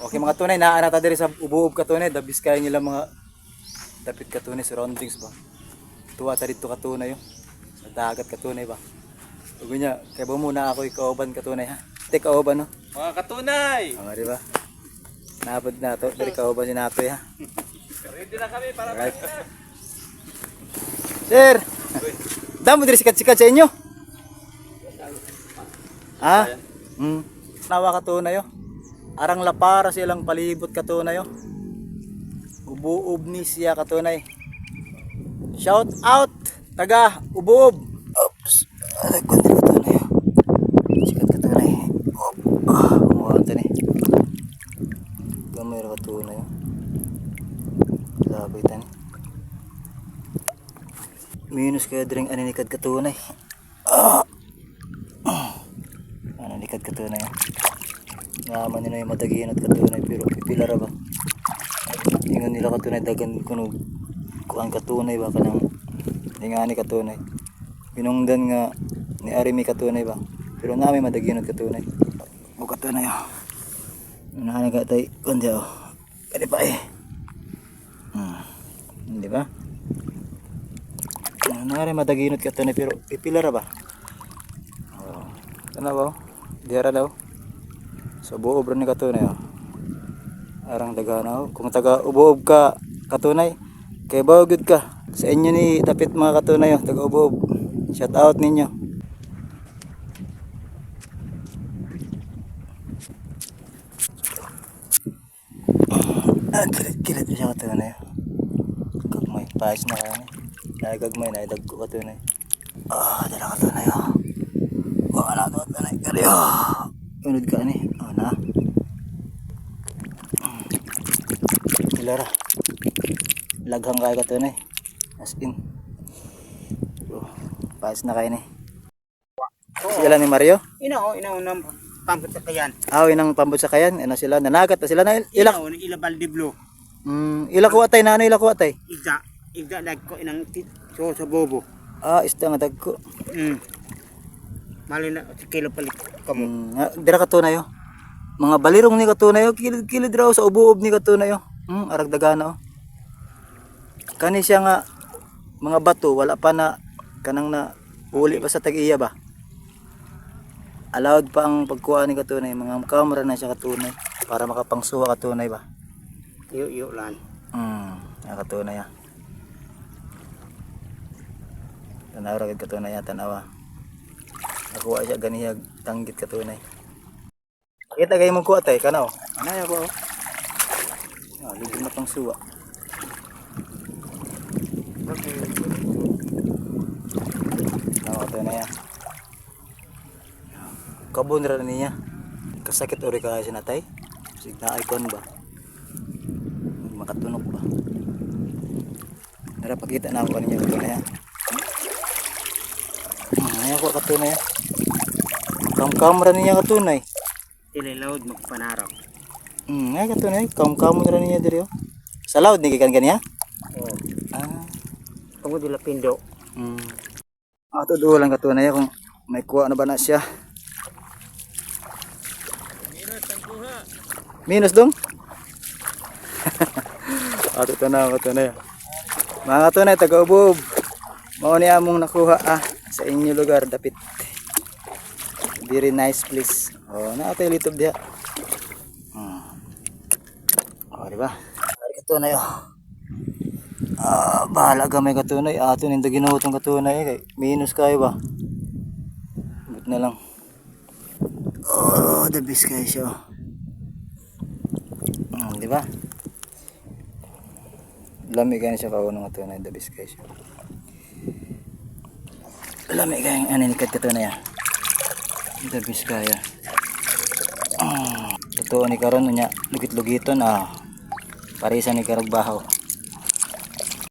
Okay mga tunay, naa na ta diri sa ubuob katunay, dabis kayo nila mga dapit katunay surroundings ba. Tuwa ta dito katunay oh. Sa dagat katunay ba. Ug nya, kay ba muna ako ikauban katunay ha. Te kauban no. Mga katunay! Tama di ba? Napod na to, diri kauban si Natoy ha. Ready na kami para Alright. Sir! Damo diri sikat-sikat sa inyo. Ha? Hmm. Nawa katunay oh. Arang lapara silang palibot katunay oh. Ubuob ni siya katunay. Shout out taga Ubuob. Oops. Aray ko diri katunay oh. Sikat katunay. Op. Ah, umuha ni. Gamay ra katunay oh. Laboy tani. Minus kaya diring aninikad katunay. Ah. Aninikad katunay. Naman nila yung madaginot katunay pero pipila ra ba? Ingon nila katunay dagan kuno kuan katunay ba kanang ingani katunay. Binungdan nga ni Arimi katunay ba? Pero nami madaginot katunay. O katunay oh. Unahan ka tay kundi oh. Kani pa eh. Di ba? Ano na rin madaginot ka tunay pero pipila ra ba? Oh. Tanaw oh. Diara daw. Sa buob ra ni katunay oh. Arang daghan oh. Kung taga ubuob ka katunay, kay bawo gyud ka. Sa inyo ni dapit mga katunay oh, taga ubuob. Shout out ninyo. Ah, kilit siya katunay. Gagmay, paas na kaya ni. Dahil gagmay na, idagko katunay. Ah, dala katunay oh. Wala to katunay. Kari oh. Unod ka ni. Oh na. Ilara. Laghang kaya katunay. As in. Oh, paas na kayo ni. Sila ni Mario? Ina oh, ina nang pambot sa kayan. Ah, inang pambot sa kayan. Ano sila? Nanagat na sila na. Ila, Ina oh, ila balde blue. ila kuha tay na ano ila kuha tay? Igda, igda dagko inang so sa bobo. Ah, isda nga dagko. Mali na si kilo palit kamo. Dira katunay oh. Mga balirong ni katunay oh, kilid-kilid raw sa ubuob ni katunay oh. Arag dagana oh. Kani siya nga mga bato wala pa na kanang na uli pa sa tag-iya ba. Allowed pa ang pagkuha ni katunay, mga camera na siya katunay para makapangsuha katunay ba. Iyo iyo lan. Nga katunay ah. Tanaw ra gid katunay ah, tanawa. Nakuha siya ganihag tanggit katunay. Pakita kayo mong kuha tay, kanaw. Ano ya ko? Ah, libre na pang suwa. Tanaw katunay ah. Kabon ra niya. Kasakit ori kaya siya natay. Sig na icon ba? Makatunok ba? Tara, pakita na ako ninyo katunay ah. Ay, ako katunay ah. Kam-kam ra niya katunay. Ila load magpanaraw. Ay katunay, kam-kam ra niya diri oh. Sa loud ni gikan kaniya? Oh. Ah. Kamo dila pindo. Ato duol lang katunay ah, kung may kuha na ba na siya. Minus dong? Ato tanaw katunay. Mga katunay taga-ubob. Mao ni among nakuha ah sa inyo lugar dapit. Very nice place. Oh, naa tayo litob diha. Oh, di ba? Ari katunay oh. Ah, bahala gamay katunay. Ato nindo ginuhotong katunay kay minus kayo ba? But na lang. Oh, the best kayo siya. Oh. Di ba? Lami kayo siya kaunong katunay, the best kayo siya. Lami kayo ang aninikad katunay ah. The best kaya. Totoo ni karon nya lugit-lugiton ah. Parisa ni karog bahaw.